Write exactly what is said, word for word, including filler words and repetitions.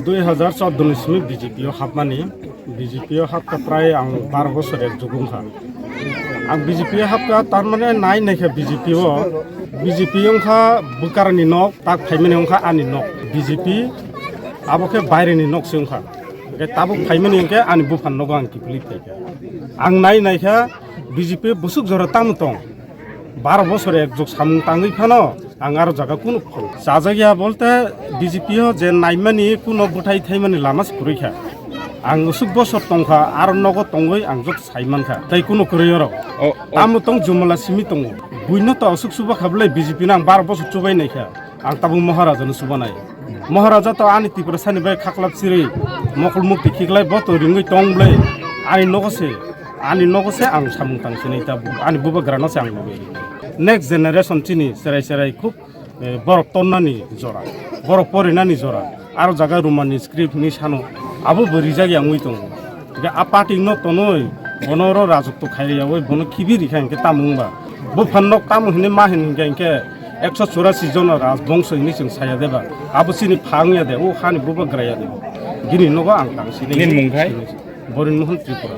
Dui hazar chordo ni simi B J P o hapmani, B J P o hapkha prai ang bar bosor ek jug wngkha. Ang B J P o hapkha, tar mane nai naikha B J P o, B J P wngkha bwkarni nok, tak phaimani wngkha ani nok. B J P abo khe baireni nok se wngkha. Hwnkhe tabuk phaimani hwnkhe ani buphani nogo ang kiphilwi phaikha. Ang nai naikha B J P bwswk jora tamo tong. Baro bosor ek jug samung tangwi phano ang aro jaga kunu phano chajakya bolte B J P o je naimani kuno bwthai thaimani lama se kwrwi kha. Ang usuk bosor tongkha, aro nogo tongwi ang jok sai mankha. Tei kuno kwrwi oro. O, o. Tamo tong jumala simi tongo. Buino to usuk suba kha bwlai B J P no ang baro bosor chubai naikha. Ang tabuk Maharaja no subanai. Maharaja to ani Tiprasani bai khaklap sirwi mokol mukti khiklai bo to ringwi tong bwlai. Ani nogo se, ani nogo se ang samung tang sinai tabuk. Ani bubagra no se ang nugwi. Next generation chini cherai cherai khub, eh, borok tonnani jora, borok porinani jora. Aro jaga Roman ni script ni sano abo bo rijak ya wngwi tongo. Hingke a party no tonoi, bono oro rajotw khai yawi, bono khibi rikha hingke tamo wngba. Buphang nok tamo hinwi ma hin hingke hingke ekso churasi jona rajbongso hinwi chwng saya deba. Abo chini pha wngya de, o hani bubagra ya de. Bini nogo ang tang sinai. Nini mung khai? Borin Mohan Tripura.